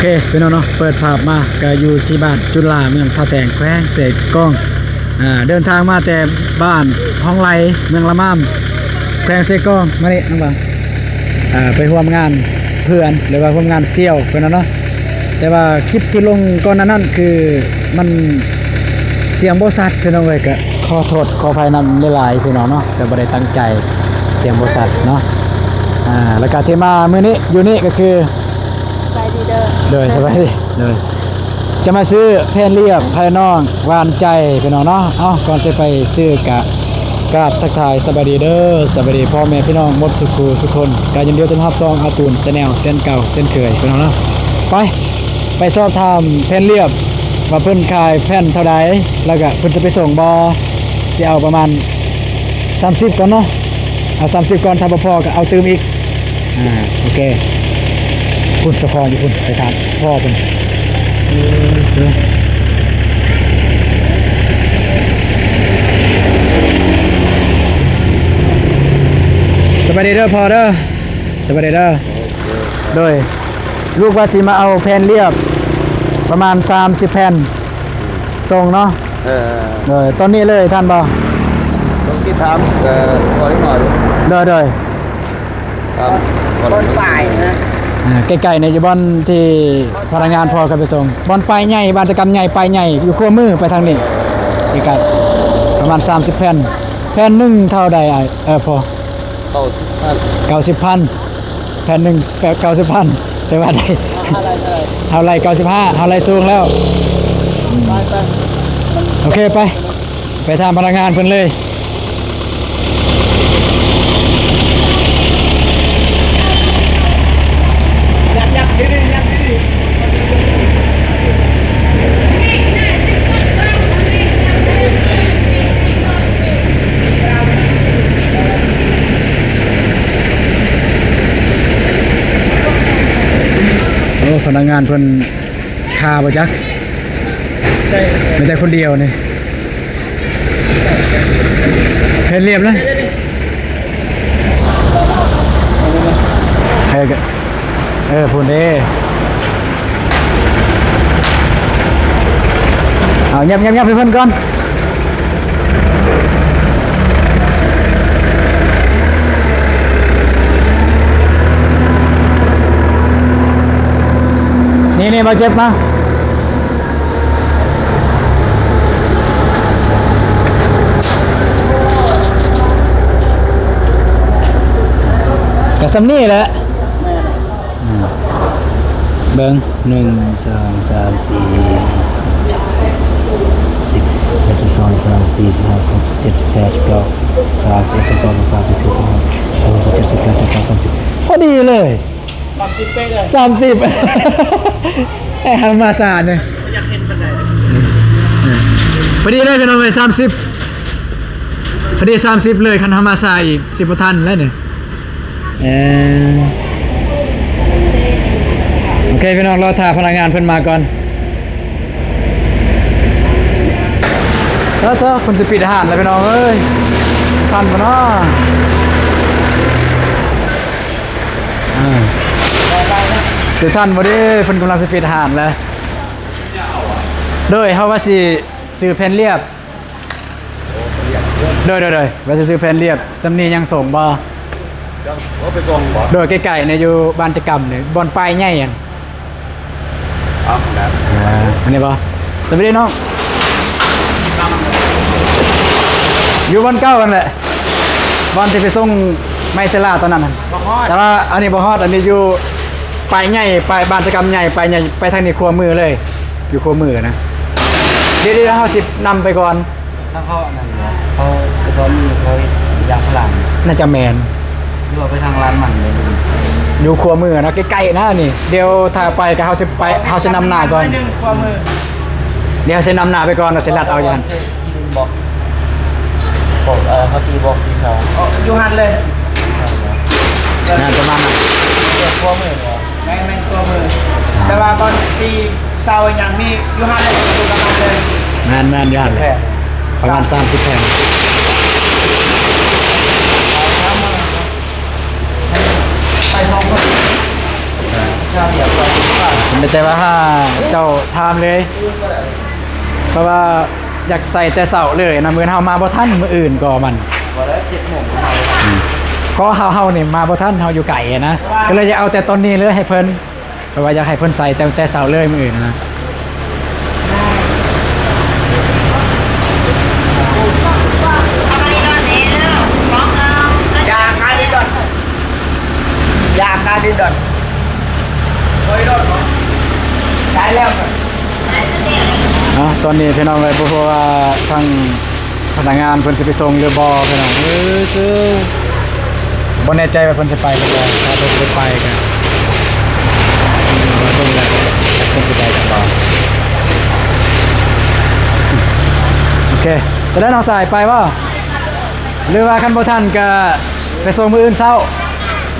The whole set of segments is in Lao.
ເຄ ພີ່ນ້ອງເນາະ ເປີດພາບມາກະຢູ່ທີ່ບ້ານຈຸລາ ເມືອງທ່າແຕງ ແຂວງເຊກອງ. ອ່າ ເດີນທາງມາແຕ່ບ້ານຮ່ອງໄລ ເມືອງລະມາມ ແຂວງເຊກອງ ມານີ້ນ້ອງບາງ ອ່າ ໄປຮ່ວມງານເພື່ອນ ຫຼືວ່າຮ່ວມງານສ່ຽວ ພີ່ນ້ອງເນາະ. ແຕ່ວ່າຄລິບທີ່ລົງກ່ອນໜ້ານັ້ນ ຄືມັນສຽງບໍ່ຊັດ ພີ່ນ້ອງເອີຍ ກະຂໍໂທດຂໍອະໄພນຳຫຼາຍໆ ພີ່ນ້ອງເນາະ ກະບໍ່ໄດ້ຕັ້ງໃຈ ສຽງບໍ່ຊັດເນາະ. ອ່າ ແລ້ວກະທີ່ມາມື້ນີ້ ຢູ່ນີ້ກະຄື ສະບາຍດີເດີ. ໂດຍ ສະບາຍດີ. ໂດຍ ຈະມາຊື້ແຜ່ນລຽບໃຫ້ນ້ອງຫວານໃຈ ພີ່ນ້ອງເນາະ. ເອົ້າ ກ່ອນຊິໄປຊື້ກະກາບທັກທາຍສະບາຍດີເດີ ສະບາຍດີພໍ່ແມ່ພີ່ນ້ອງໝົດທຸກຜູ້ທຸກຄົນ ກະຍິນດີຕ້ອນຮັບຊ່ອງອາຕູນແຊນແນວ ເຊັ່ນເກົ່າເຊັ່ນເຄີຍ ພີ່ນ້ອງເນາະ. ໄປ ໄປສອບຖາມແຜ່ນລຽບວ່າເພິ່ນຂາຍແຜ່ນເທົ່າໃດ ແລ້ວກະເພິ່ນຊິໄປສົ່ງບໍ່? ຊິເອົາປະມານສາມສິບກ່ອນເນາະ ເອົາສາມສິບກ່ອນ ຖ້າບໍ່ພໍກະເອົາຕື່ມອີກ. ອ່າ ໂອເຄ ພຸ້ນເຈົ້າຂອງຢູ່ພຸ້ນ ໄປຖາມພໍ່ເພິ່ນ. ສະບາຍດີເດີພໍ່ເດີ ສະບາຍດີເດີ. ໂດຍ ລູກວ່າຊິມາເອົາແຜ່ນລຽບປະມານສາມສິບແຜ່ນ ສົ່ງເນາະ. ເອີ ໂດຍ ຕອນນີ້ເລີຍທັນບໍ່? ຕ້ອງຊິຖາມ ເອີ ພໍ່ເລັກນ້ອຍ. ໂດຍ ໂດຍ ຄອນປາຍນະ ອ່າ ໃກ້ໆນີ້ ຢູ່ບ່ອນທີ່ພະນັກງານພໍ່ເຂົາໄປສົ່ງ ບ່ອນປາຍໃຫຍ່ ວາດຕະກຳໃຫຍ່ ປາຍໃຫຍ່ ຢູ່ຂວາມືໄປທາງນີ້ ໃກ້ໆ ປະມານສາມສິບແຜ່ນ. ແຜ່ນໜຶ່ງເທົ່າໃດອ້າຍ? ເອີ ພໍ່ ເກົ້າສິບພັນ ເກົ້າສິບພັນ ແຜ່ນໜຶ່ງ ເກົ້າສິບພັນ ແຕ່ວ່າໄດ້ ເຮົາໄລ່ເກົ້າສິບຫ້າ ເຮົາໄລ່ສູງແລ້ວ. ໄປ ໄປ ໂອເຄ ໄປ ໄປຖາມພະນັກງານເພິ່ນເລີຍ. ໂອ້ ພະນັກງານເພິ່ນ ຄ່າບໍ່ຈັກ ໃຊ່ ມີແຕ່ຄົນດຽວນີ້ ເຮັດລຽບເລີຍ. ເອີ ເອີ ພຸ້ນເດ້ ເອົາ ຫຍັບໆໆ ໃຫ້ເພິ່ນກ່ອນ. ນີ້ໆ ບາດເຈັບມາ ກະສ່ຳນີ້ແຫຼະ. ອືມ ເບິ່ງ ໜຶ່ງ ສອງ ສາມ ສີ່ ສິບ ສິບເອັດ ສິບສອງ ສິບສາມ ສິບສີ່ ສິບຫ້າ ສິບຫົກ ສິບເຈັດ ສິບແປດ ສິບເກົ້າ ຊາວ ຊາວເອັດ ຊາວສອງ ຊາວສາມ ຊາວສີ່ ຊາວຫ້າ ຊາວຫົກ ຊາວເຈັດ ຊາວແປດ ຊາວເກົ້າ ສາມສິບ ພໍດີເລີຍ ສາມສິບເປະເລີຍ ສາມສິບ ແອ ເຮົາມາສາເນາະ ບໍ່ຢາກເຫັນປານໃດ ພໍດີເລີຍ ພີ່ນ້ອງເອີຍ ສາມສິບ ພໍດີ ສາມສິບ ເລີຍ ຄັນເຮົາມາສາອີກ ຊິບໍ່ທັນແລ້ວນີ້. ເອີ ໂອເຄ ພີ່ນ້ອງ ລໍຖ້າພະນັກງານເພິ່ນມາກ່ອນ. ເອີ ເຈົ້າ ເພິ່ນຊິປິດຮ້ານແລ້ວ ພີ່ນ້ອງເອີຍ ທັນບໍ່ເນາະ? ອ່າ ຊິທັນບໍ່ເດ? ເພິ່ນກຳລັງຊິປິດຮ້ານແລ້ວ. ໂດຍ ເຮົາວ່າຊິຊື້ແຜ່ນລຽບ ໂດຍ ໂດຍ ໂດຍ ວ່າຊິຊື້ແຜ່ນລຽບ ສ່ຳນີ້ຍັງສົ່ງບໍ່? ຍັງ ເອົາໄປສົ່ງບໍ່? ໂດຍ ໃກ້ໆນີ້ ຢູ່ບ້ານຈະກຳນີ້ ບ່ອນປ້າຍໃຫຍ່ຫັ້ນ. ເອົາ ອັນນີ້ບໍ່? ສະບາຍດີນ້ອງ ຢູ່ບ່ອນເກົ່າຫັ້ນແຫຼະ ບ່ອນທີ່ໄປສົ່ງໄມ້ເຊລາຕອນນັ້ນຫັ້ນ ບໍ່ຮອດ ແຕ່ວ່າອັນນີ້ບໍ່ຮອດ ອັນນີ້ຢູ່ ປາຍໃຫຍ່ ປາຍບ້ານຕະກຳໃຫຍ່ ປາຍໃຫຍ່ ໄປທາງນີ້ຂວາມືເລີຍ ຢູ່ຂວາມືນະ. ດຽວໆ ເຮົາຊິນຳໄປກ່ອນ. ທາງເຂົາອັນນັ້ນເນາະ ເຂົາ ເຂົາມີ ເຂົາເຮັດຢາງພາລາ ໜ້າຈະແມ່ນ ຫຼືວ່າໄປທາງລານມັນເລີຍ? ຢູ່ຂວາມືນະ ໃກ້ໆ ນະນີ້. ດຽວຖ້າໄປກໍເຮົາຊິໄປ ເຮົາຊິນຳໜ້າກ່ອນ ໜ້ອຍໜຶ່ງຂວາມື. ດຽວເຮົາຊິນຳໜ້າໄປກ່ອນ ເຮົາຊິລັດເອົາຢູ່ຫັ້ນ. ທີ່ບອກ ບອກ ເອີ ເຂົາຕີບອກທີ່ເຂົາ ເອີ ຢູ່ຫັ້ນເລີຍ ງານປະມານນັ້ນ ເຂດຂວາມືບໍ? ແມ່ນ ແມ່ນຂວາມື ແຕ່ວ່າບ່ອນທີ່ເຊົາອີ່ຫຍັງນີ້ຢູ່ຫັ້ນເລີຍ ຢູ່ປະມານເລີຍ. ແມ່ນໆ ຢູ່ຫັ້ນແຫຼະ ປະມານສາມສິບແຜ່ນ. ໄປສອງຄົນ ເອີ ເຈົ້າດຽວກ່ອນ. ມີແຕ່ວ່າຖ້າເຈົ້າຖາມເລີຍ ເພາະວ່າຢາກໃສ່ແຕ່ເຊົ້າເລີຍນະ ມື້ເຮົາມາບໍ່ທັນ ມື້ອື່ນກໍມັນ ບໍ່ໄດ້ ເຈັດໂມງ ກໍເຮົາ ເຮົານີ້ມາບໍ່ທັນ ເຮົາຢູ່ໄກນະ ກໍເລີຍຈະເອົາແຕ່ຕອນນີ້ເລີຍໃຫ້ເພິ່ນ ເພາະວ່າຢາກໃຫ້ເພິ່ນໃສ່ແຕ່ ແຕ່ເຊົ້າເລີຍມື້ອື່ນນະ. ຢາກາດິດອນ ຢາກາດິດອນ ໄດ້ແລ້ວ. ເນາະ ຕອນນີ້ພີ່ນ້ອງເອີຍ ບໍ່ຮູ້ວ່າທາງພະນັກງານເພິ່ນຊິໄປສົ່ງຫຼືບໍ່ພີ່ນ້ອງເອີຍ. ບໍ່ແນ່ໃຈວ່າເພິ່ນຊິໄປຫຼືບໍ່ ຖ້າເພິ່ນບໍ່ໄປກໍ ເບິ່ງແລ້ວເພິ່ນຊິໄປກັນບໍ່. ໂອເຄ ຈະໄດ້ນ້ອງຊາຍໄປບໍ່ ຫຼືວ່າຄັນບໍ່ທັນກໍໄປສົ່ງມື້ອື່ນເຊົ້າ.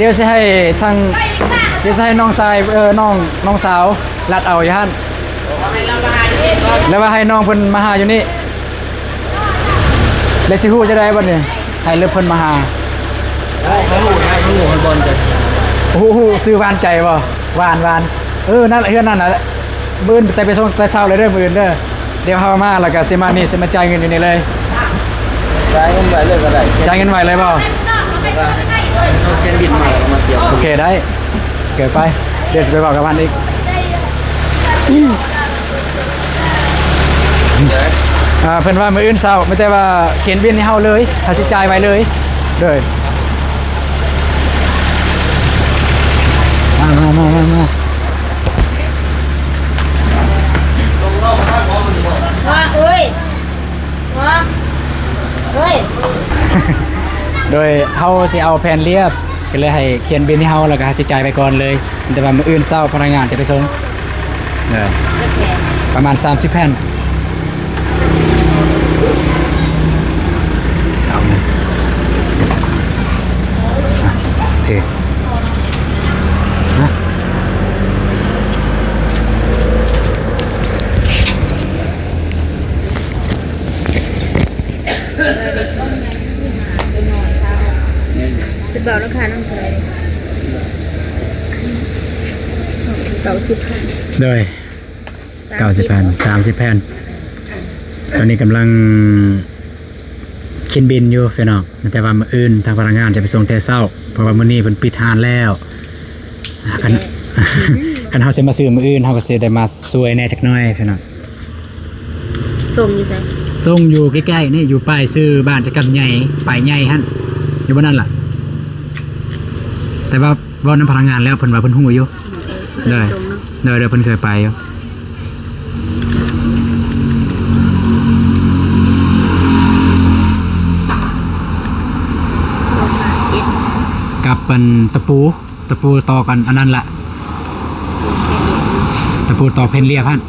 ດຽວຊິໃຫ້ທາງ ດຽວຊິໃຫ້ນ້ອງຊາຍ ເອີ ນ້ອງ ນ້ອງສາວລັດເອົາຢູ່ຫັ້ນ ແລ້ວວ່າໃຫ້ນ້ອງເພິ່ນມາຫາຢູ່ນີ້. ແລ້ວຊິຮູ້ຈັ່ງໃດບັດນີ້ ໃຫ້ເລີເພິ່ນມາຫາ? ຮູ້ ຮູ້ ຮູ້ ຮູ້ ຊື່ຫວານໃຈບໍ່? ຫວານ ຫວານ ເອີ ນັ້ນ ເຮືອນນັ້ນນະ. ມື້ອື່ນແຕ່ໄປສົ່ງແຕ່ເຊົ້າເລີຍເດີ ມື້ອື່ນເດີ. ດຽວເຮົາມາແລ້ວກໍຊິມານີ້ ຊິມາຈ່າຍເງິນຢູ່ນີ້ເລີຍ. ຈ່າຍເງິນໄວເລີຍກໍໄດ້. ຈ່າຍເງິນໄວເລີຍບໍ່? ເອົາເຄື່ອງບິນມາແລ້ວມາສຽບ. ໂອເຄ ໄດ້. ໂອເຄ ໄປ ດຽວຊິໄປເວົ້າກັບມັນອີກ. ອ່າ ເພິ່ນວ່າມື້ອື່ນເຊົ້າ ມີແຕ່ວ່າເຂນບິນໃຫ້ເຮົາເລີຍ ເຮົາຊິຈ່າຍໄວເລີຍ. ໂດຍ ມາ ມາ ມາ ມາ ມາ. ວ່າ ເອີຍ ວ່າ ເອີຍ. ໂດຍເຮົາຊິເອົາແຜ່ນລຽບ ກໍເລີຍໃຫ້ຂຽນບິນໃຫ້ເຮົາ ແລ້ວກໍໃຫ້ເຮົາຈ່າຍໄປກ່ອນເລີຍ. ແຕ່ວ່າມື້ອື່ນເຊົ້າພະນັກງານຈະໄປສົ່ງ ເອີ ປະມານສາມສິບແຜ່ນ. ເອົາ ໂອເຄ ນະ. ເປັນເບົາລາຄານຳໃສ ເກົ້າສິບພັນ ໂດຍ ສາມສິບ ເກົ້າສິບພັນ ສາມສິບແຜ່ນ. ຕອນນີ້ກຳລັງຂຽນບິນຢູ່ພີ່ນ້ອງ ແຕ່ວ່າມື້ອື່ນທາງພະນັກງານຈະໄປສົ່ງແຕ່ເຊົ້າ ເພາະວ່າມື້ນີ້ເພິ່ນປິດຮ້ານແລ້ວ. ຄັນ ຄັນເຮົາຊິມາຊື້ມື້ອື່ນ ເຮົາກໍຊິໄດ້ມາຊ່ວຍແດ່ຈັກໜ້ອຍພີ່ນ້ອງ. ສົ່ງຢູ່ໃສ? ສົ່ງຢູ່ໃກ້ໆນີ້ ຢູ່ປ້າຍຊື່ບ້ານຈະກັບໃຫຍ່ ປ້າຍໃຫຍ່ຫັ້ນ ຢູ່ບ່ອນນັ້ນລະ. ແຕ່ວ່າເວົ້ານຳພະນັກງານແລ້ວ ເພິ່ນວ່າເພິ່ນຮູ້ຢູ່. ເອີ ເອີ ໂດຍ ສົ່ງເນາະ ໂດຍ ໂດຍ ເພິ່ນເຄີຍໄປຢູ່. ກັບອັນຕະປູ ຕະປູຕອກອັນ ອັນນັ້ນລະ ຕະປູຕອກແຜ່ນລຽບຫັ້ນ.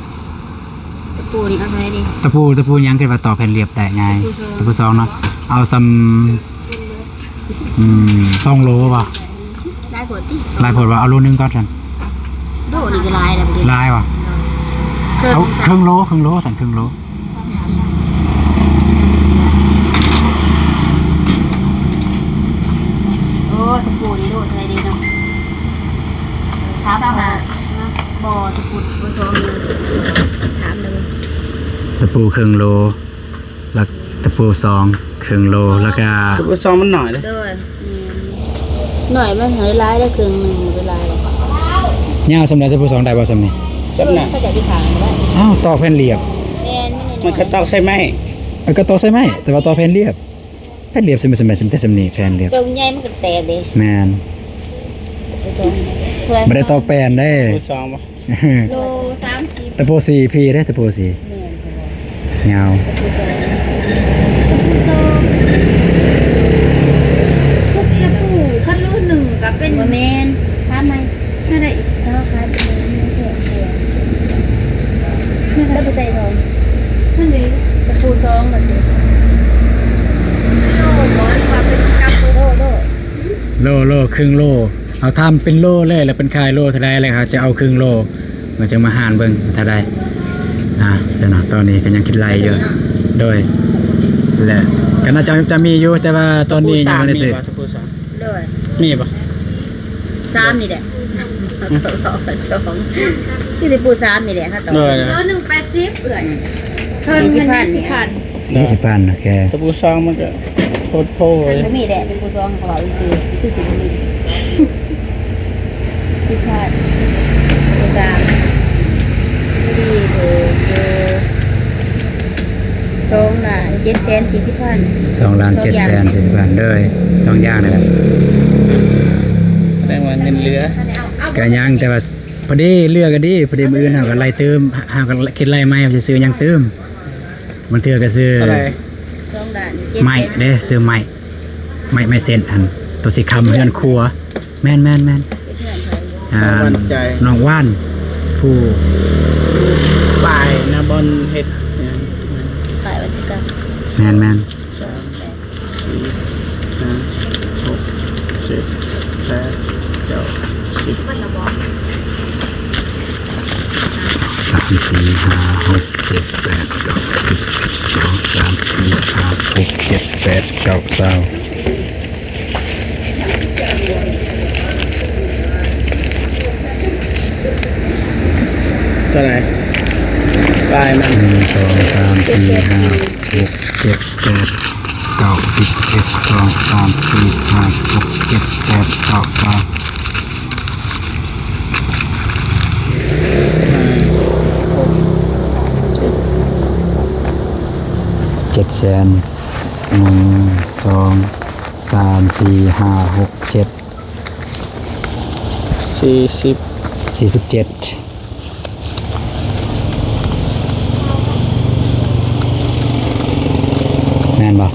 ຕະປູນີ້ເອົາເທົ່າໃດດີ? ຕະປູ ຕະປູຫຍັງທີ່ວ່າຕອກແຜ່ນລຽບໄດ້ງ່າຍ? ຕະປູສອງ ຕະປູສອງເນາະ ເອົາສ່ຳ ອືມ ສອງໂລບໍ່? ຫຼາຍໂພດຕິ? ຫຼາຍໂພດບໍ່? ເອົາໂລໜຶ່ງກ່ອນຊັ້ນ. ໂລນີ້ກໍຫຼາຍແລ້ວ ຫຼາຍບໍ່? ເຄິ່ງ ເຄິ່ງໂລ ເຄິ່ງໂລຊັ້ນ ເຄິ່ງໂລ. ໂອ້ ຕະປູນີ້ໂລເທົ່າໃດດີເນາະ? ຖາມ ຊາວຫ້າ ບໍ່ ຕະປູ ຕະປູສອງ ຖາມເລີຍ ຕະປູເຄິ່ງໂລ ແລ້ວຕະປູສອງເຄິ່ງໂລ ແລ້ວກະ ຕະປູສອງມັນໜ້ອຍເດ້ ໂດຍ ແມ່ນ ໜ້ອຍ ມັນຫາໄດ້ຫຼາຍໄດ້ ເຄິ່ງໜຶ່ງໄດ້ຫຼາຍ. ຍາວສ່ຳໃດ ຕະປູສອງໄດ້ບໍ່ສ່ຳນີ້? ສ່ຳນັ້ນ ເຂົາຈະອະທິຖານໄດ້. ອ້າວ ຕອກແຜ່ນລຽບ ແມ່ນ ມັນ ມັນກໍຕອກໃສ່ໄມ້ ເອີ ກໍຕອກໃສ່ໄມ້ ແຕ່ວ່າຕອກແຜ່ນລຽບ. ແຜ່ນລຽບ ສ່ຳ ສ່ຳ ສ່ຳ ແຕ່ສ່ຳນີ້ແຜ່ນລຽບ ຕົວໃຫຍ່ມັນກໍແຕກເດ້ ແມ່ນ ບໍ່ໄດ້ຕອກແຜ່ນເດ້ ຕະປູສອງບໍ່? ໂລສາມສິບ ຕະປູສີ່ພີເດ້ ຕະປູສີ່ ແມ່ນ ຍາວ ຕະປູສອງ ຕະປູສອງ ທຸກຕະປູ ຄັນໂລໜຶ່ງກໍເປັນ ບໍ່ແມ່ນ ຖາມໃໝ່ ເທົ່າໃດອີກ? ເຈົ້າຂາຍເປັນໂລນີ້ແພງກວ່າ ແລ້ວໄປໃສ່ທອງ ນັ້ນເດ້ ຕະປູສອງກໍຊິ ກິໂລບໍ່ ຫຼືວ່າເປັນກັບ? ໂລ ໂລ ໂລ ໂລ ເຄິ່ງໂລ ເອົາ ຖາມເປັນໂລເລີຍ ແລ້ວເພິ່ນຂາຍໂລເທົ່າໃດ ແລ້ວເຮົາຈະເອົາເຄິ່ງໂລ ແລ້ວຈຶ່ງມາຫານເບິ່ງເທົ່າໃດ. ອ່າ ດຽວນະ ຕອນນີ້ກໍຍັງຄິດໄລ່ຢູ່ ໂດຍ ແລະ ກໍໜ້າຈະ ຈະມີຢູ່ ແຕ່ວ່າຕອນນີ້ຍັງບໍ່ໄດ້ຊື້ ຕະປູສາມມີບໍ່? ຕະປູສາມ ໂດຍ ມີບໍ່? ສາມນີ້ແຫຼະ ສອງ ຄືຊິປູສາມນີ້ແຫຼະ ເຮົາຕ້ອງ ໂດຍ ໂລໜຶ່ງແປດສິບເອື້ອຍ ເພິ່ນເງິນສີ່ສິບພັນ ສີ່ສິບພັນ ໂອເຄ ຕະປູສອງມັນກໍໂພດໂພເລີຍ ມັນກໍມີແຫຼະ ຕະປູສອງເຂົາເວົ້າຊື່ໆ ຄືຊິບໍ່ມີ ສິບພັນ ຕະປູສາມ ພໍດີເດີ ສອງລ້ານເຈັດແສນສີ່ສິບພັນ ສອງລ້ານເຈັດແສນສີ່ສິບພັນ ໂດຍ ສອງຢ່າງນີ້ແຫຼະ ແສດງວ່າເງິນເຫຼືອ ກະຍັງ ແຕ່ວ່າພໍດີເຫຼືອກະດີ ພໍດີມື້ອື່ນເຮົາກະໄລ່ຕື່ມ ເຮົາກະຄິດໄລ່ໃໝ່ວ່າຊິຊື້ຫຍັງຕື່ມ ບາງເທື່ອກະຊື້ ເທົ່າໃດ? ສອງລ້ານເຈັດແສນ ໄມ້ເດ້ ຊື້ໄມ້ ໄມ້ ໄມ້ເສັ້ນຫັ້ນ ໂຕຊິຄ້ຳເຮືອນຄົວ ແມ່ນໆໆ ເຮັດເຮືອນໃຜ? ອ່າ ນ້ອງຫວານ ຜູ້ ປ້າຍນະ ບ່ອນເຮັດ ປ້າຍວັດຕິກຳ ແມ່ນໆ ສາມ ສີ່ ຫ້າ ຫົກ ເຈັດ ແປດ ເກົ້າ ສິບ ສາມ ສີ່ ຫ້າ ຫົກ ເຈັດ ແປດ ເກົ້າ ສິບ ສອງ ສາມ ສີ່ ຫ້າ ຫົກ ເຈັດ ແປດ ເກົ້າ ຊາວ ເທົ່າໃດ? ປາຍມັນ ໜຶ່ງ ສອງ ສາມ ສີ່ ຫ້າ ຫົກ ເຈັດ ແປດ ເກົ້າ ສິບ ສິບເອັດ ສິບສອງ ສິບສາມ ສິບສີ່ ສິບຫ້າ ສິບຫົກ ສິບເຈັດ ສິບແປດ ສິບເກົ້າ ຊາວ ເຈັດແສນ ໜຶ່ງ ສອງ ສາມ ສີ່ ຫ້າ ຫົກ ເຈັດ ສີ່ສິບ ສີ່ສິບເຈັດ ແມ່ນບໍ່? ໜ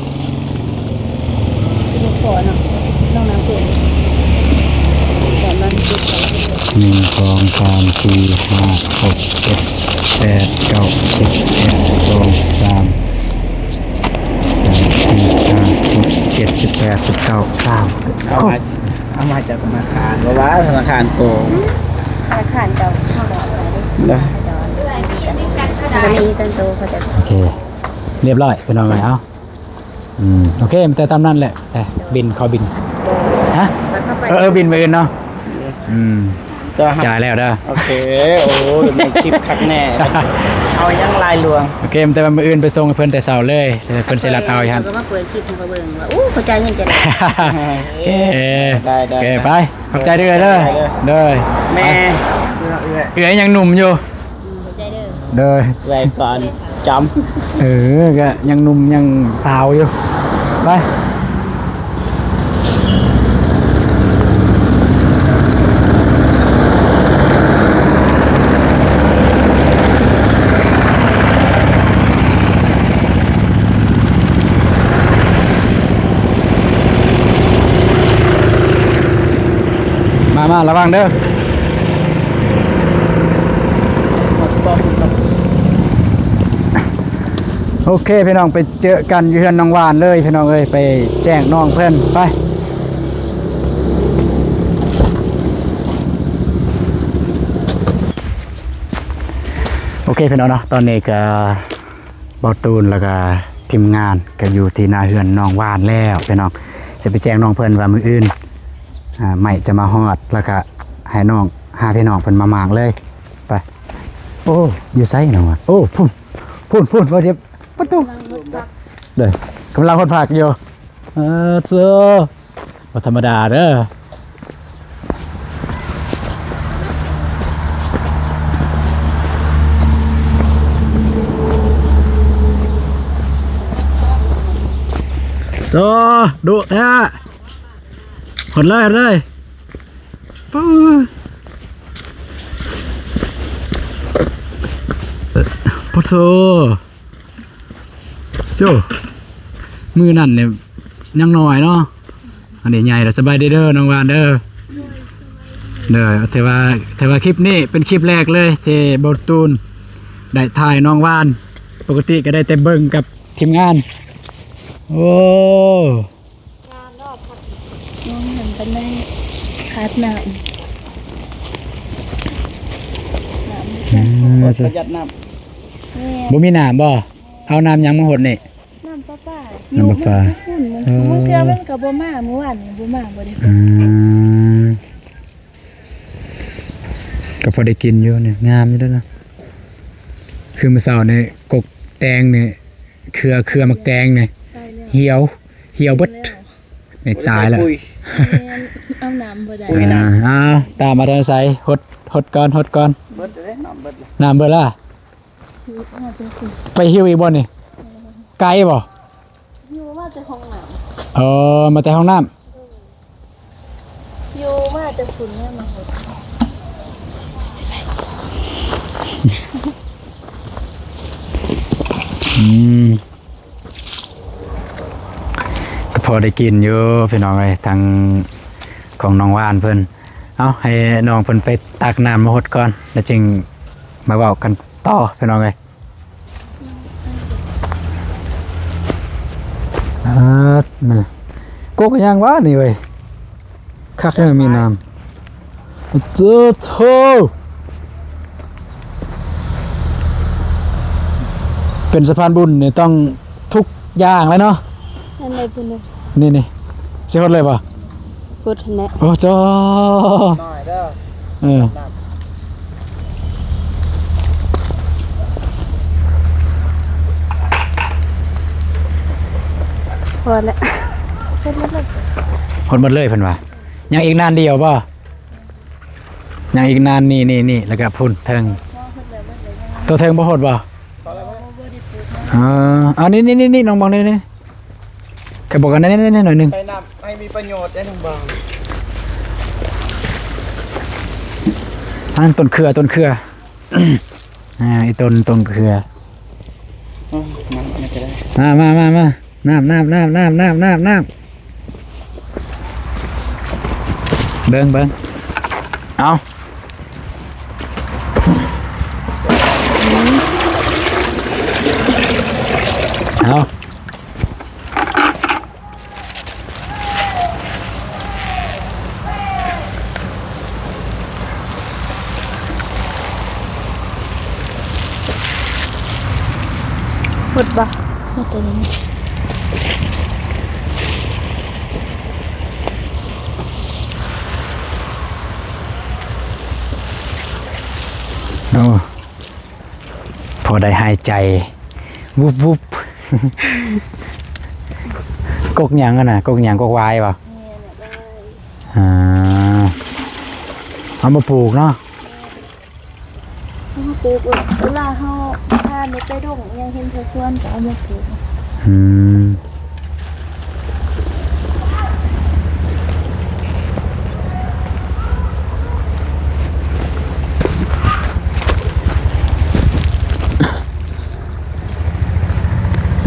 ຶ່ງ ສອງ ສາມ ສີ່ ຫ້າ ຫົກ ເຈັດ ແປດ ເກົ້າ ສິບ ສິບເອັດ ສິບສອງ ສິບສາມ ສິບສີ່ ສິບຫ້າ ສິບຫົກ ສິບເຈັດ ສິບແປດ ສິບເກົ້າ ຊາວ ເອົາມາ ເອົາມາຈາກທະນາຄານ ບໍ່ວ່າທະນາຄານໂກງ ທະນາຄານເຈົ້າ ເຮົາບໍ່ເອົາໄປເດ້ ນະ ເຂົາເຈົ້າ ເຂົາເຈົ້າມີເງິນໂຕ ເຂົາເຈົ້າ ໂອເຄ ລຽບຮ້ອຍ ພີ່ນ້ອງເອີຍ ເອົາ ອືມ ໂອເຄ ມີແຕ່ຕາມນັ້ນແຫຼະ ໄປ ບິນ ເຂົ້າບິນ ຮະ ເອີ ບິນມື້ອື່ນເນາະ ອືມ ຈ່າຍແລ້ວເດີ ໂອເຄ ໂອ້ຍ ມີຄລິບຄັກແນ່ ເອົາຫຍັງລາຍລວງ ໂອເຄ ແຕ່ວ່າມື້ອື່ນໄປສົ່ງໃຫ້ເພິ່ນແຕ່ເຊົ້າເລີຍ ເພິ່ນຊິລັດເອົາຢູ່ຫັ້ນ ເຂົາກໍມາເປີດຄລິບໃຫ້ເຂົາເບິ່ງວ່າ ໂອ້ ເຂົາຈ່າຍເງິນຈັ່ງໃດ ເອີ ໄດ້ໆ ໂອເຄ ໄປ ຂອບໃຈເດີ້ ເດີ້ ໂດຍ ແມ່ ເອື້ອຍ ເອື້ອຍຍັງໜຸ່ມຢູ່ ອືມ ຂອບໃຈເດີ້ ໂດຍ ເອື້ອຍກ່ອນ ຈຳ ເອີ ກະຍັງໜຸ່ມຍັງສາວຢູ່ ໄປ ມາ ມາ ລະວັງເດີ້ ໂອເຄ ພີ່ນ້ອງ ໄປເຈີກັນຢູ່ເຮືອນນ້ອງຫວານເລີຍ ພີ່ນ້ອງເອີຍ ໄປແຈ້ງນ້ອງເພິ່ນ ໄປ ໂອເຄ ພີ່ນ້ອງເນາະ ຕອນນີ້ກະ ບ່າວຕູນ ແລ້ວກະທີມງານກະຢູ່ທີ່ໜ້າເຮືອນນ້ອງຫວານແລ້ວ ພີ່ນ້ອງ ຊິໄປແຈ້ງນ້ອງເພິ່ນວ່າມື້ອື່ນ ອ່າ ໄມ້ຈະມາຮອດ ແລ້ວກະໃຫ້ນ້ອງ ຫາພີ່ນ້ອງເພິ່ນມາໝາກເລີຍ ໄປ ໂອ້ ຢູ່ໃສນ້ອງຫວານ ໂອ້ ພຸ້ນ ພຸ້ນ ພຸ້ນ ບໍ່ເຈັບ ປະຕູ ເດີ ກຳລັງຮອດພັກຢູ່ ເອີ ໂຊ ບໍ່ທຳມະດາເດີ ໂຕ ດຸແທ້ ຂົນເລີຍ ຂົນເລີຍ ປະ ປະໂທ. ໂອ້ ມື້ນັ້ນນີ້ຍັງນ້ອຍເນາະ ອັນນີ້ໃຫຍ່ແລ້ວ. ສະບາຍດີເດີນ້ອງຫວານເດີ. ເດີ ຖືວ່າ ຖືວ່າຄລິບນີ້ເປັນຄລິບແລກເລີຍທີ່ບ່າວຕູນໄດ້ຖ່າຍນ້ອງຫວານ. ປົກກະຕິກໍໄດ້ແຕ່ເບິ່ງກັບທີມງານ. ໂອ້ ງາມເນາະ ພັດ ງາມປານໃດ ຂາດນ້ຳ ນ້ຳ ອືມ ປະຢັດນ້ຳ ແມ່ນ ບໍ່ມີນ້ຳບໍ່? ເອົານ້ຳຫຍັງມາຫົດນີ້? ນ້ຳປະປາ ນ້ຳປະປາ ຢູ່ມັນຂຸ້ນໆ ເອີ ບາງເທື່ອມັນກໍບໍ່ມາ ມື້ວານນີ້ບໍ່ມາ ບໍ່ໄດ້ ອືມ. ໂ ກໍພໍໄດ້ກິນຢູ່ນີ້ ງາມຢູ່ເດ້ນະ. ຄືມື້ເຊົ້ານີ້ ກົກແຕງນີ້ ເຄືອ ເຄືອໝາກແຕງນີ້ ຕາຍແລ້ວ ຫ່ຽວ ຫ່ຽວເບິດ ນີ້ຕາຍແລ້ວ. ແມ່ນ ເອົານ້ຳບໍ່ໄດ້ ປຸ້ຍນະ. ອ່າ ເອົາ ຕາມມາທາງໃສ ຫົດ ຫົດກ່ອນ ຫົດກ່ອນ. ເບິດແລ້ວ ນ້ຳເບິດແລ້ວ ນ້ຳເບິດລະ. ມາແຕ່ພຸ້ນ ໄປຫິ້ວອີກບໍ່ນີ້? ໄກບໍ່? ຫິ້ວມາແຕ່ຫ້ອງນ້ຳ. ເອີ ມາແຕ່ຫ້ອງນ້ຳ. ໂດຍ ຫິ້ວມາແຕ່ພຸ້ນແລ້ວມາຫົດ. ອືມ ກໍພໍໄດ້ກິນຢູ່ພີ່ນ້ອງເອີຍ ທາງຂອງນ້ອງຫວານເພິ່ນ. ເອົາ ໃຫ້ນ້ອງເພິ່ນໄປຕັກນ້ຳມາຫົດກ່ອນ ແລ້ວຈຶ່ງມາເວົ້າກັນຕໍ່ພີ່ນ້ອງເອີຍ. ອາ ແມ່ນ ກົກຫຍັງວະນີ້ເວີຍ ຄັກແທ້ ມີນ້ຳ. ໂອ້ໂທ ເປັນສະພານບຸນນີ້ຕ້ອງທຸກຢ່າງເລີຍເນາະ. ອັນໃດເພິ່ນ ນີ້ ນີ້ ຊິຫົດເລີຍບໍ່? ຫົດຫັ້ນແຫຼະ. ໂອ້ ຈ້ອ ນ້ອຍເດີ ເອີ ພໍແລ້ວ ຫົດໝົດເລີຍ ຫົດໝົດເລີຍເພິ່ນວ່າ. ຍັງອີກນານດຽວບໍ່? ຍັງອີກນານ ນີ້ ນີ້ ນີ້ ແລ້ວກໍພຸ້ນເທິງ ໂຕເທິງບໍ່ຫົດບໍ່? ເອີ ອັນນີ້ ນີ້ ນີ້ ນ້ອງບອງ ນີ້ ນີ້ ກະບອກອັນນັ້ນ ນີ້ ນີ້ ໜ້ອຍໜຶ່ງ ໃສ່ນ້ຳໃຫ້ມີປະໂຫຍດໄດ້ ນ້ອງບອງ. ອັນຕົ້ນເຂືອ ຕົ້ນເຂືອ ອ່າ ອີຕົ້ນ ຕົ້ນເຂືອ. ເອົາ ມາ ມາ ມາ ມາ ມາ. ນ້ຳ ນ້ຳ ນ້ຳ ນ້ຳ ນ້ຳ ນ້ຳ ນ້ຳ ເບິ່ງ ເບິ່ງ ເອົາ ເອົາ ໝົດບໍ່? ໝົດແລ້ວນີ້ ໂອ້ ພໍໄດ້ຫາຍໃຈ ວຸບໆ. ກົກຫຍັງຫັ້ນນະ? ກົກຫຍັງ? ກົກຫວາຍບໍ່? ແມ່ນ ຫວາຍ. ອ່າ ເອົາມາປູກເນາະ. ແມ່ນ ເຮົາມາປູກ ເວລາເຮົາຜ່ານໄປດົງອີ່ຫຍັງ ເຫັນເຂົາສວນກໍເອົາມາປູກ. ອືມ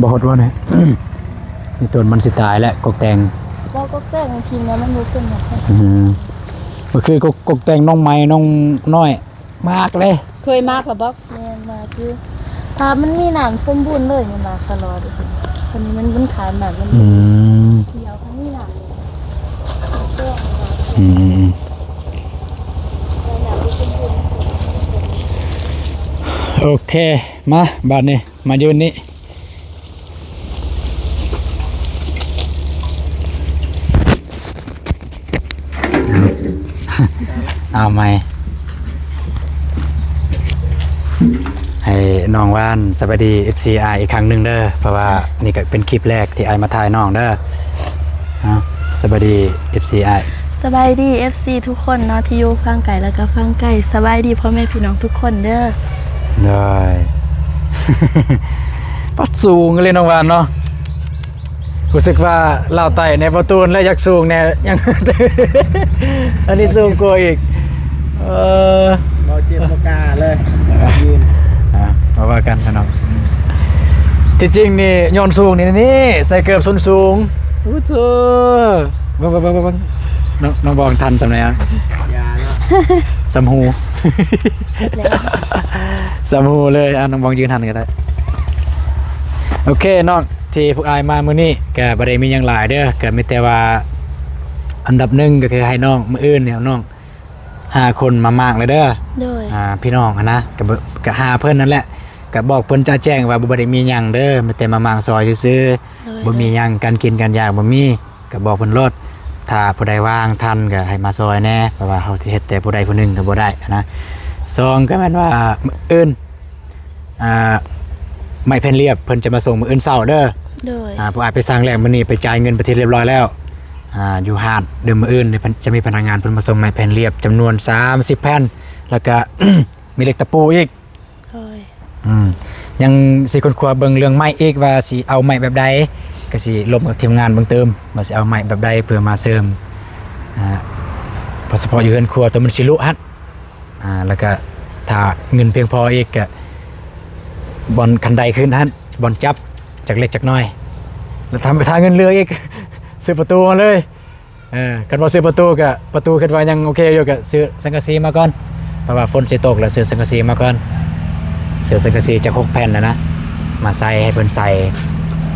ບໍ່ຫົດບໍ່ນີ້? ນີ້ຕົ້ນມັນຊິຕາຍແລ້ວ ກົກແຕງ. ບໍ່ ກົກແຕງມັນກິນແລ້ວມັນບໍ່ເປັນຫຍັງ. ອືມ ກໍຄືກົກ ກົກແຕງນ້ອງໃໝ່ ນ້ອງນ້ອຍ ໝາກເດ້. ເຄີຍໝາກລະບໍ? ແມ່ນ ໝາກຢູ່. ຖ້າມັນມີນ້ຳສົມບູນເລີຍນີ້ ໝາກຕະຫຼອດເດ້. ອັນນີ້ມັນ ມັນຂາດນ້ຳ ມັນ ອືມ ດຽວຄັນມີນ້ຳນີ້ ອືມ ໂອເຄ ມາ ບາດນີ້ ມາຢືນນີ້ ເອົາໃໝ່ ໃຫ້ນ້ອງຫວານສະບາຍດີ ເອັຟຊີ ອ້າຍອີກຄັ້ງໜຶ່ງເດີ ເພາະວ່ານີ້ກໍເປັນຄລິບແລກທີ່ອ້າຍມາຖ່າຍນ້ອງເດີ. ເອົາ ສະບາຍດີ ເອັຟຊີ ອ້າຍ. ສະບາຍດີ ເອັຟຊີ ທຸກຄົນເນາະ ທີ່ຢູ່ຝັ່ງໄກ ແລ້ວກໍຝັ່ງໃກ້. ສະບາຍດີພໍ່ແມ່ພີ່ນ້ອງທຸກຄົນເດີ. ໂດຍ ປັດສູງເລີຍນ້ອງຫວານເນາະ. ຮູ້ສຶກວ່າລາວໃຕ້ແນວປະຕູນແລະ ຢາກສູງແນວ ຍັງ ອັນນີ້ສູງກວ່າອີກ. ເອີ ເວົ້າເຈັບບໍ່ກ້າເລີຍ ຢືນ ອ່າ ມາວ່າກັນເນາະ. ທີ່ຈິງນີ້ຍ້ອນສູງນີ້ ນີ້ໃສ່ເກີບສົ້ນສູງ. ໂອ້ໂຫ ເບິ່ງ ເບິ່ງ ເບິ່ງ ເບິ່ງ ເບິ່ງ ນ້ອງ ນ້ອງບອງທັນສ່ຳໃດອະ? ຢ່າເນາະ ສ່ຳຫູ ສ່ຳຫູເລີຍ. ອ່າ ນ້ອງບອງຢືນຫັ້ນກໍໄດ້. ໂອເຄນ້ອງ ທີ່ພວກອ້າຍມາມື້ນີ້ກໍບໍ່ໄດ້ມີຫຍັງຫຼາຍເດີ ກໍມີແຕ່ວ່າອັນດັບໜຶ່ງກໍຄືໃຫ້ນ້ອງ ມື້ອື່ນນີ້ນ້ອງຫາຄົນມາໝາກເລີຍເດີ. ໂດຍ ອ່າ ພີ່ນ້ອງຫັ້ນນະ ກໍ ກໍຫາເພິ່ນນັ້ນແຫຼະ ກໍບອກເພິ່ນຈະແຈ້ງວ່າບໍ່ໄດ້ມີຫຍັງເດີ ມີແຕ່ມາໝາກຊອຍຊື່ໆ. ໂດຍ ບໍ່ມີຫຍັງ ການກິນການຢາກບໍ່ມີ ກໍບອກເພິ່ນໂລດ. ຖ້າຜູ້ໃດວ່າງທັນກໍໃຫ້ມາຊ່ອຍແດ່ ເພາະວ່າເຮົາຊິເຮັດແຕ່ຜູ້ໃດຜູ້ໜຶ່ງກໍບໍ່ໄດ້ນະ. ສອງກໍແມ່ນວ່າມື້ອື່ນ ອ່າ ໄມ້ແຜ່ນລຽບເພິ່ນຈະມາສົ່ງມື້ອື່ນເຊົ້າເດີ. ໂດຍ ອ່າ ພວກອ້າຍໄປສັ່ງແລ້ວ ມື້ນີ້ໄປຈ່າຍເງິນເປັນທີ່ຮຽບຮ້ອຍແລ້ວ. ອ່າ ຢູ່ຮ້ານເດີ ມື້ອື່ນນີ້ເພິ່ນຈະມີພະນັກງານເພິ່ນມາສົ່ງໄມ້ແຜ່ນລຽບຈຳນວນສາມສິບແຜ່ນ ແລ້ວກະ ມີເຫຼັກຕະປູອີກ. ໂດຍ ອືມ ຍັງຊິຄົ້ນຄວ້າເບິ່ງເລື່ອງໄມ້ອີກວ່າຊິເອົາໄມ້ແບບໃດ ກໍຊິລົມກັບທີມງານເບິ່ງຕື່ມວ່າຊິເອົາໄມ້ແບບໃດເພື່ອມາເສີມ ອ່າ ເພາະສະເພາະຢູ່ເຮືອນຄົວໂຕມັນຊິລຸຫັ້ນ. ອ່າ ແລ້ວກະຖ້າເງິນພຽງພໍອີກກະບ່ອນຄັນໄດຂຶ້ນຫັ້ນ ບ່ອນຈັບຈັກເລັກຈັກນ້ອຍ ແລ້ວຖ້າ ຖ້າເງິນເຫຼືອອີກ ຊື້ປະຕູມາເລີຍ. ເອີ ຄັນວ່າຊື້ປະຕູກະ ປະຕູຄິດວ່າຍັງໂອເຄຢູ່ ກະຊື້ສັງກະສີມາກ່ອນ ເພາະວ່າຝົນຊິຕົກແລ້ວ ຊື້ສັງກະສີມາກ່ອນ ຊື້ສັງກະສີຈັກຫົກແຜ່ນຫັ້ນນະ ມາໃສ່ ໃຫ້ເພິ່ນໃສ່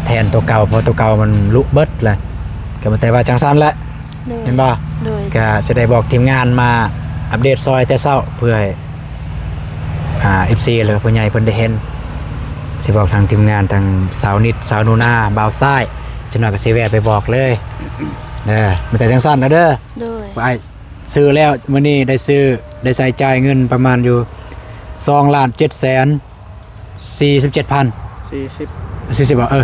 ແທນໂຕເກົ່າ ເພາະໂຕເກົ່າມັນລຸເບິດແລ້ວ ກະມີແຕ່ວ່າຈັ່ງຊັ້ນແຫຼະ. ໂດຍ ແມ່ນບໍ່? ໂດຍ ກະຊິໄດ້ບອກທີມງານມາອັບເດດຊ່ອຍແຕ່ເຊົ້າ ເພື່ອໃຫ້ ອ່າ ເອັຟຊີ ແລ້ວກະຜູ້ໃຫຍ່ເພິ່ນໄດ້ເຫັນ. ຊິບອກທາງທີມງານ ທາງສາວນິດ ສາວໜູນາ ບ່າວຊາຍ ຈັກໜ້ອຍກະຊິແວ່ໄປບອກເລີຍເດີ ມີແຕ່ຈັ່ງຊັ້ນນະເດີ. ໂດຍ ອ້າຍຊື້ແລ້ວ ມື້ນີ້ໄດ້ຊື້ ໄດ້ໃຊ້ຈ່າຍເງິນປະມານຢູ່ສອງລ້ານເຈັດແສນ ສີ່ສິບເຈັດພັນ ສີ່ສິບ ສີ່ສິບ ເອີ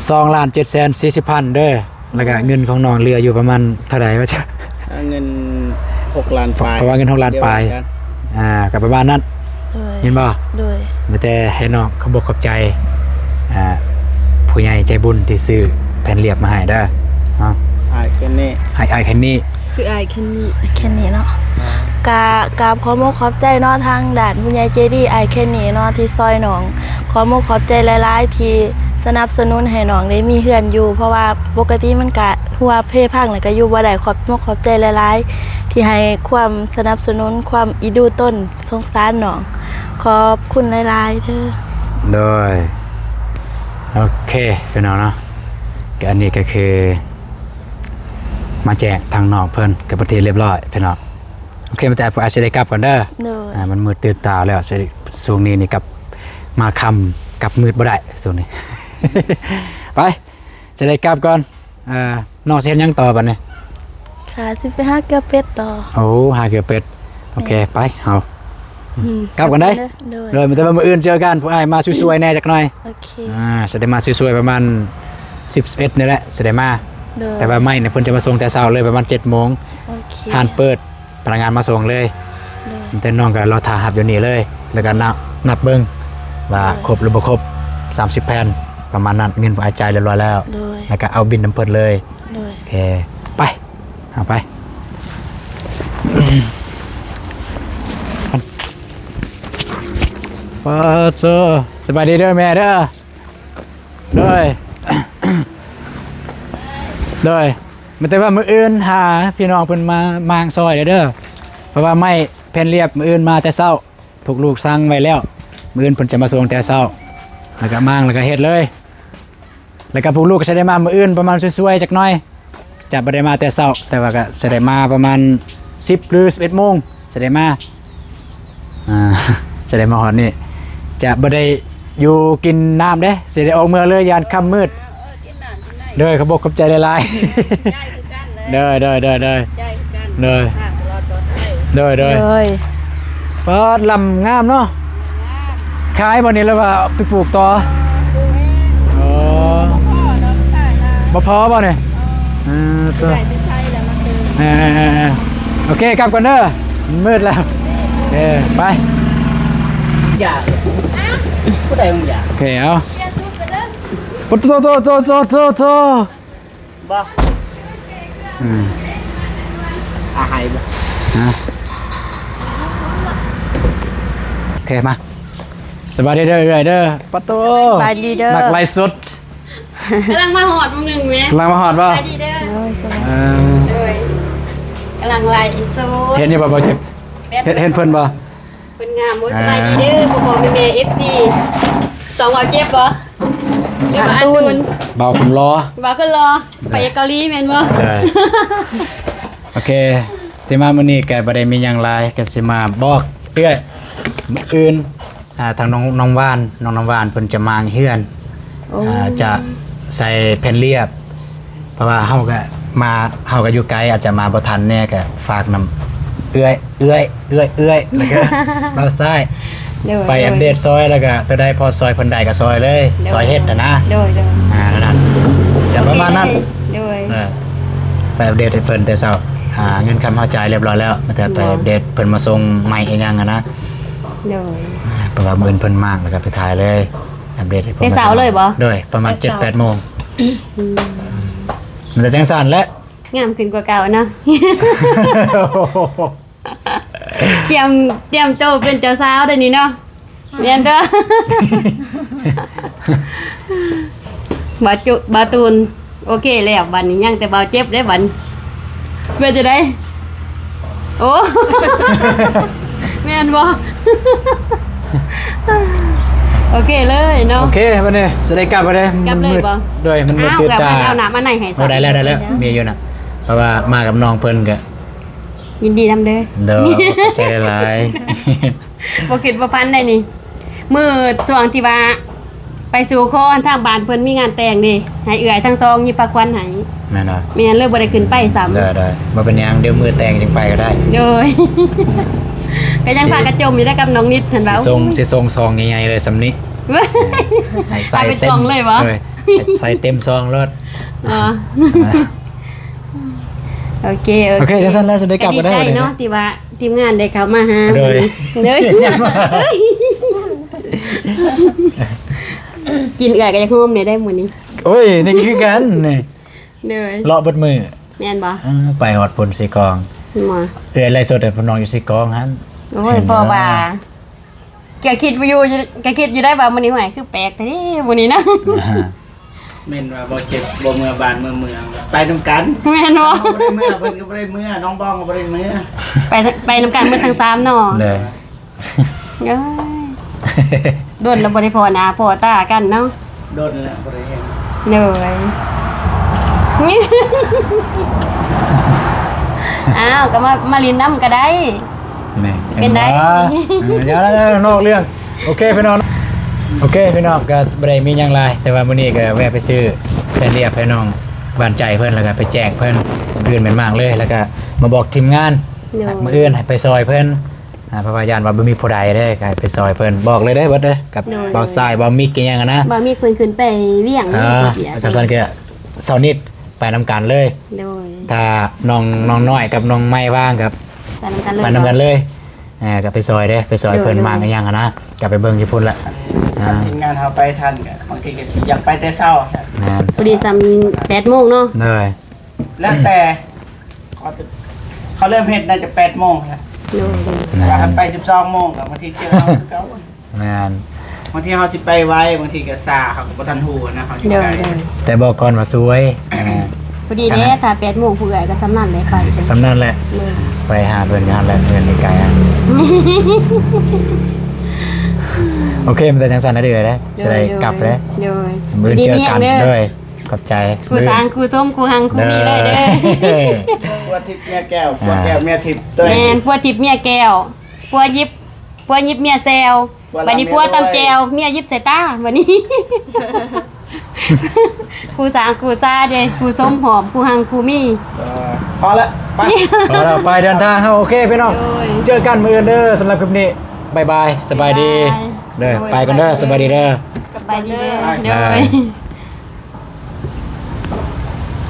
ສອງລ້ານເຈັດແສນສີ່ສິບພັນເດີ. ແລ້ວກະເງິນຂອງນ້ອງເຫຼືອຢູ່ປະມານເທົ່າໃດວະ? ເງິນຫົກລ້ານປາຍ ເພາະວ່າເງິນຫົກລ້ານປາຍ ອ່າ ກະປະມານນັ້ນ. ໂດຍ ເຫັນບໍ່? ໂດຍ ມີແຕ່ໃຫ້ນ້ອງຂອບອົກຂອບໃຈ ອ່າ ຜູ້ໃຫຍ່ໃຈບຸນທີ່ຊື້ແຜ່ນລຽບມາໃຫ້ເດີເນາະ. ອ້າຍແຄນນີ ອ້າຍ ອ້າຍແຄນນີ ຊື່ອ້າຍແຄນນີ ແຄນນີເນາະ. ກະກາບຂອບອົກຂອບໃຈເນາະ ທາງດ້ານຜູ້ໃຫຍ່ໃຈດີ ອ້າຍແຄນນີເນາະ ທີ່ຊ່ອຍນ້ອງ. ຂອບອົກຂອບໃຈຫຼາຍໆ ທີ່ສະໜັບສະໜູນໃຫ້ນ້ອງໄດ້ມີເຮືອນຢູ່ ເພາະວ່າປົກກະຕິມັນກະຮົ້ວເພພັງ ແລ້ວກະຢູ່ບໍ່ໄດ້. ຂອບອົກຂອບໃຈຫຼາຍໆ ທີ່ໃຫ້ຄວາມສະໜັບສະໜູນ ຄວາມອີດູຕົນສົງສານນ້ອງ. ຂອບຄຸນຫຼາຍໆເດີ. ໂດຍ ໂອເຄ ພີ່ນ້ອງເນາະ ກະອັນນີ້ກະຄື ມາແຈ້ງທາງນ້ອງເພິ່ນກະເປັນທີ່ຮຽບຮ້ອຍພີ່ນ້ອງ. ໂອເຄ ແຕ່ພວກອ້າຍຊິໄດ້ກັບກ່ອນເດີ. ໂດຍ ອ່າ ມັນມືດຕື່ນຕາແລ້ວ ຊ່ວງນີ້ນີ້ກັບມາຄ່ຳ ກັບມືດບໍ່ໄດ້ຊ່ວງນີ້. ໄປ ຊິໄດ້ກັບກ່ອນ. ອ່າ ນ້ອງຊິເຮັດຫຍັງຕໍ່ບັດນີ້? ກະຊິໄປຫາເກືອເປັດຕໍ່. ໂອ້ ຫາເກືອເປັດ. ໂອເຄ ແມ່ນ ໄປເຮົາ ອືມ ກັບກັນເດີ. ໂດຍ ໂດຍ ແຕ່ວ່າມື້ອື່ນເຈີກັນ ພວກອ້າຍມາຊ່ວຍໆແດ່ຈັກໜ່ອຍ. ໂອເຄ ອ່າ ຊິໄດ້ມາຊ່ວຍໆປະມານສິບ ສິບເອັດນີ້ແຫຼະ ຊິໄດ້ມາ. ໂດຍ ແຕ່ວ່າໄມ້ນີ້ເພິ່ນຈະມາສົ່ງແຕ່ເຊົ້າເລີຍ ປະມານເຈັດໂມງ. ໂອເຄ ຮ້ານເປີດ ພະນັກງານມາສົ່ງເລີຍ. ໂດຍ ແຕ່ນ້ອງກະລໍຖ້າຮັບຢູ່ນີ້ເລີຍ ແລ້ວກະນັບ ນັບເບິ່ງວ່າ ໂດຍ ຄົບຫຼືບໍ່ຄົບສາມສິບແຜ່ນ ປະມານນັ້ນ. ເງິນພວກອ້າຍຈ່າຍຮຽບຮ້ອຍແລ້ວ. ໂດຍ ແລ້ວກະເອົາບິນນຳເພິ່ນເລີຍ. ໂດຍ ໂອເຄ ໄປ ເອົາໄປ. ປາໂຕ ສະບາຍດີເດີແມ່ເດີ. ໂດຍ ໂດຍ ມີແຕ່ວ່າມື້ອື່ນຫາພີ່ນ້ອງເພິ່ນມາມ້າງຊ່ອຍເດີ ເພາະວ່າໄມ້ແຜ່ນລຽບມື້ອື່ນມາແຕ່ເຊົ້າ ພວກລູກສັ່ງໄວ້ແລ້ວ ມື້ອື່ນເພິ່ນຈະມາສົ່ງແຕ່ເຊົ້າ ແລ້ວກະມ້າງ ແລ້ວກະເຮັດເລີຍ. ແລ້ວກະພວກລູກກະຊິໄດ້ມາມື້ອື່ນປະມານຊ່ວຍໆຈັກໜ່ອຍ. ຈະບໍ່ໄດ້ມາແຕ່ເຊົ້າ ແຕ່ວ່າກະຊິໄດ້ມາປະມານສິບ ຫຼື ສິບເອັດໂມງ ຊິໄດ້ມາ. ອ່າ ຊິໄດ້ມາຮອດນີ້ ຈະບໍ່ໄດ້ຢູ່ກິນນ້ຳເດ້ ຊິໄດ້ອອກເມືອເລີຍ ຢ້ານຄ່ຳມືດ. ເອີ ກິນນ້ຳກິນໃນ. ໂດຍ ຂອບອົກຂອບໃຈຫຼາຍໆ. ໃຈຄືກັນເລີຍ. ໂດຍ ໂດຍ ໂດຍ ໂດຍ. ໃຈຄືກັນ. ໂດຍ ທາງຕະຫຼອດປອດໄພ. ໂດຍ ໂດຍ ໂດຍ. ປາດ ລຳງາມເນາະ. ງາມ. ຂາຍບໍ່ນີ້ ຫຼືວ່າເອົາໄປປູກຕໍ່? ປູກເອງ. ອໍ ບໍ່ພໍເນາະ ຂາຍນະ. ບໍ່ພໍບໍ່ນີ້? ເອີ ເອີ ເອີ ໂອເຄ ກັບກ່ອນເດີ ມັນມືດແລ້ວ. ໂອເຄ ໄປ. ຢາກ ຜູ້ໃດມັນຢາກ. ໂອເຄ ເອົາ. ໂຕ ໂຕ ໂຕ ບໍ່ ອືມ ອາໄຫບໍ່? ຮະ ໂອເຄ ມາ ສະບາຍດີເດີ ເອື້ອຍເດີ. ປາໂຕ ສະບາຍດີເດີ ນັກໄລສົດ ກຳລັງມາຮອດໝ່ອງໜຶ່ງແມ. ກຳລັງມາຮອດບໍ່? ສະບາຍດີເດີ. ໂດຍ ສະບາຍ ເອີ ໂດຍ ກຳລັງໄລສົດ. ເຫັນຢູ່ບໍ່ ບໍ່ເຈັບ? ເຫັນ ເຫັນເພິ່ນບໍ່? ເພິ່ນງາມ. ໂອ້ຍ ອ່າ ສະບາຍດີເດີ ພໍ່ໆແມ່ໆ ເອັຟຊີ ຕ້ອງເວົ້າເຈັບບໍ່? ຢ່າວ່າ ອັນຕູນ ອັນຕູນ ບ່າວຄົນຫຼໍ່ ບ່າວຄົນຫຼໍ່ ພະເອກເກົາຫຼີແມ່ນບໍ່? ເອີ ໂອເຄ ທີ່ມາມື້ນີ້ກະບໍ່ໄດ້ມີຫຍັງຫຼາຍ ກະຊິມາບອກເອື້ອຍ ມື້ອື່ນ ອ່າ ທາງນ້ອງ ນ້ອງຫວານ ນ້ອງ ນ້ຳຫວານເພິ່ນຈະມ້າງເຮືອນ. ໂອ້ ອ່າ ຈະໃສ່ແຜ່ນລຽບ ເພາະວ່າເຮົາກະມາ ເຮົາກະຢູ່ໄກ ອາດຈະມາບໍ່ທັນແດ່ ກະຝາກນຳ ເອື້ອຍ ເອື້ອຍ ເອື້ອຍ ເອື້ອຍ ແລ້ວກໍເບົາຊ້າຍ ໂດຍ ໄປອັບເດດຊອຍ ແລ້ວກໍຕົວໃດພໍຊອຍເພິ່ນໄດ້ກໍຊອຍເລີຍ ໂດຍ ຊອຍເຮັດຫັ້ນນະ ໂດຍ ໂດຍ ອ່າ ນັ້ນ ແຕ່ປະມານນັ້ນ ໂອເຄ ໂດຍ ເອີ ໄປອັບເດດໃຫ້ເພິ່ນແຕ່ເຊົ້າ ອ່າ ເງິນຄຳເຮົາຈ່າຍຮຽບຮ້ອຍແລ້ວ ແຕ່ໄປ ໂດຍ ອັບເດດເພິ່ນມາສົ່ງໄມ້ອີ່ຫຍັງຫັ້ນນະ ໂດຍ ເພາະວ່າມື້ອື່ນເພິ່ນມາງ ແລ້ວກໍໄປຖ່າຍເລີຍ ອັບເດດໃຫ້ເພິ່ນ ແຕ່ເຊົ້າເລີຍບໍ່? ໂດຍ ປະມານເຈັດແປດໂມງ ອືມ ມັນຈະຈັ່ງຊັ້ນແຫຼະ ງາມຂຶ້ນກວ່າເກົ່າເນາະ ກຽມ ກຽມໂຕເປັນເຈົ້າສາວເດ້ນີ້ເນາະ ແມ່ນເດີ ບ່າວຈຸ ບ່າວຕູນ ໂອເຄແລ້ວ ບັດນີ້ຍັງແຕ່ບ່າວເຈັບເດ້ບັດນີ້ ເປັນຈັ່ງໃດ? ໂອ້ ແມ່ນບໍ່? ໂອເຄເລີຍເນາະ ໂອເຄ ບັດນີ້ຊິໄດ້ກັບແລ້ວເດ້ ກັບເລີຍບໍ່? ໂດຍ ມັນມືດຕື່ນຕາ ເອົານ້ຳມາໃນໃຫ້ ໂອ້ ໄດ້ແລ້ວ ໄດ້ແລ້ວ ມີຢູ່ນະ ເພາະວ່າມາກັບນ້ອງເພິ່ນກໍ ຍິນດີນຳເດີ ໂດຍ ຂອບໃຈຫຼາຍໆ ບໍ່ຄິດບໍ່ຝັນໄດ໋ນີ້ ມື້ຊ່ວງທີ່ວ່າໄປສູ່ຂໍທາງບ້ານເພິ່ນມີງານແຕ່ງເດ້ ໃຫ້ເອື້ອຍທັງສອງຍິບພາຂວັນໃຫ້ ແມ່ນບໍ່? ແມ່ນ ເລີຍບໍ່ໄດ້ຂຶ້ນໄປຊ້ຳ ໄດ້ໆ ບໍ່ເປັນຫຍັງ ດຽວມື້ແຕ່ງຈຶ່ງໄປກໍໄດ້ ໂດຍ ກໍຍັງພາກັນຈົ່ມຢູ່ໄດ໋ກັບນ້ອງນິດຫັ້ນ ຊິສົ່ງ ວ່າ ຊິສົ່ງຊອງໃຫຍ່ໆເລີຍຊ່ຳນີ້ ໃຫ້ໃສ່ເຕັມ ເອົາເປັນກ່ອງເລີຍບໍ່? ໂດຍ ໃສ່ເຕັມຊອງໂລດ ອໍ ໂອເຄ ໂອເຄ ໂອເຄ ຈັ່ງຊັ້ນແລ້ວ ຊິໄດ້ກັບກໍໄດ້ ກໍດີໃຈເນາະ ທີ່ວ່າທີມງານໄດ້ເຂົ້າມາຫາ ໂດຍ ມື້ນີ້ ໂດຍ ກິນເອື້ອຍກໍຢາກໂຮມແດ່ໄດ໋ມື້ນີ້ ໂອ້ຍ ນີ້ຄືກັນນີ້ ໂດຍ ເລາະເບິດມື້ ແມ່ນບໍ່? ເອີ ໄປຮອດພຸ້ນເຊກອງ ແມ່ນບໍ່? ເອື້ອຍໄລຟ໌ສົດໃຫ້ພີ່ນ້ອງຢູ່ເຊກອງຫັ້ນ ໂອ້ຍ ເຫັນບໍ່? ເພາະວ່າ ກະຄິດຢູ່ ກະຄິດຢູ່ໄດ້ວ່າມື້ນີ້ ຫ້ວຍ ຄືແປກແທ້ເດ້ມື້ນີ້ນະ ອ່າຮະ ແມ່ນວ່າບໍ່ເຈັບ ບໍ່ເມືອບ້ານເມືອເມືອງ ໄປນຳກັນ ແມ່ນບໍ່? ເຮົາບໍ່ໄດ້ເມືອ ເພິ່ນກໍບໍ່ໄດ້ເມືອ ນ້ອງບອງກໍບໍ່ໄດ້ເມືອ ໄປ ໄປນຳກັນໝົດທັງສາມເນາະ ເດີ ເອີຍ ດົນແລ້ວບໍ່ໄດ້ພໍ້ໜ້າພໍ້ຕາກັນເນາະ ດົນແລ້ວບໍ່ໄດ້ເຫັນ ໂດຍ ອ້າວ ກໍມາ ມາຫຼິ້ນນຳກໍໄດ້ ນີ້ ເປັນໃດ? ເຫັນບໍ່? ເອີ ຢ່າ ນອກເລື່ອງ ໂອເຄພີ່ນ້ອງ ໂອເຄພີ່ນ້ອງ ກໍບໍ່ໄດ້ມີຫຍັງຫຼາຍ ແຕ່ວ່າມື້ນີ້ກໍແວ່ໄປຊື້ແຜ່ນລຽບໃຫ້ນ້ອງຫວານໃຈເພິ່ນ ແລ້ວກໍໄປແຈກເພິ່ນ ມື້ອື່ນແມ່ນມາກເລີຍ ແລ້ວກໍມາບອກທີມງານ ໂດຍ ມື້ອື່ນໃຫ້ໄປຊ່ອຍເພິ່ນ ອ່າ ເພາະວ່າຢ້ານວ່າບໍ່ມີຜູ້ໃດເດ້ ກໍໃຫ້ໄປຊ່ອຍເພິ່ນ ບອກເລີຍເດ້ ເບິດເດ້ ກັບ ໂດຍ ບ່າວຊາຍ ບ່າວມິກ ອີ່ຫຍັງຫັ້ນນະ ບ່າວມິກເພິ່ນຂຶ້ນໄປວຽງ ອ່າ ຈັ່ງຊັ້ນກໍເຊົ້ານິດໄປນຳກັນເລີຍ ໂດຍ ຖ້ານ້ອງ ນ້ອງນ້ອຍກັບນ້ອງໃໝ່ວ່າງກໍ ໄປນຳກັນເລີຍ ໄປນຳກັນເລີຍ ອ່າ ກໍໄປຊ່ອຍເດ້ ໄປຊ່ອຍເພິ່ນ ໂດຍ ໝາກອີ່ຫຍັງຫັ້ນນະ ກໍໄປເບິ່ງຢູ່ພຸ້ນລະ ອ່າ ຖ້າທີມງານເຮົາໄປທັນກໍ ບາງທີກໍຊິຢາກໄປແຕ່ເຊົ້າ ແມ່ນ ພໍດີຊ່ຳແປດໂມງເນາະ ໂດຍ ແລ້ວແຕ່ ເຂົາ ເຂົາເລີ່ມເຮັດໜ້າຈະແປດໂມງແລ້ວ ໂດຍ ໂດຍ ວ່າກັນໄປສິບສອງໂມງກໍບາງທີເຈີເຮົາຄືເກົ່າ ແມ່ນ ບາງທີເຮົາຊິໄປໄວ ບາງທີກໍຊ້າ ເຮົາກໍບໍ່ທັນຮູ້ນະ ເຮົາຢູ່ໄກ ໂດຍ ໂດຍ ແຕ່ບອກກ່ອນວ່າສວຍ ອ່າ ພໍດີເດ້ ຖ້າແປດໂມງຜູ້ເອື້ອຍກໍຊ່ຳນັ້ນແຫຼະ ໄປ ຊ່ຳນັ້ນແຫຼະ ໂດຍ ໄປຫາເພິ່ນຢູ່ຫັ້ນແຫຼະ ເຮືອນໄກໆ ອ່ະ ໂອເຄ ມີແຕ່ຈັ່ງຊັ້ນນະເອື້ອຍເດ້ ໂດຍ ຊິໄດ້ກັບເດ້ ໂດຍ ມື້ອື່ນເຈີກັນ ດີມີແຮງເດີ ໂດຍ ຂອບໃຈ ຜູ້ສ້າງຄູ່ຊົມຄູ່ຮັງຄູ່ມີເລີຍເດີ ໂດຍ ຜົວທິບເມຍແກ້ວ ຜົວແກ້ວເມຍທິບ ໂດຍ ແມ່ນ ຜົວທິບເມຍແກ້ວ ຜົວຢິບ ຜົວຢິບເມຍແຊວ ບັດນີ້ຜົວຕຳແຈ່ວ ເມຍຢິບໃສ່ຕາ ບັດນີ້ ຄູ່ສ້າງຄູ່ຊາເດ້ ຄູ່ຊົມຫອມ ຄູ່ຮັງຄູ່ມີ ເອີ ພໍລະ ໄປ ພໍລະ ໄປເດີນທາງເຮົາ ໂອເຄພີ່ນ້ອງ ໂດຍ ເຈີກັນມື້ອື່ນເດີ ສຳລັບຄລິບນີ້ ບາຍບາຍ ສະບາຍດີ ບາຍບາຍ ເດີ ໂດຍ ໄປກ່ອນເດີ ສະບາຍດີເດີ ສະບາຍດີເດີ ໂດຍ ບາຍ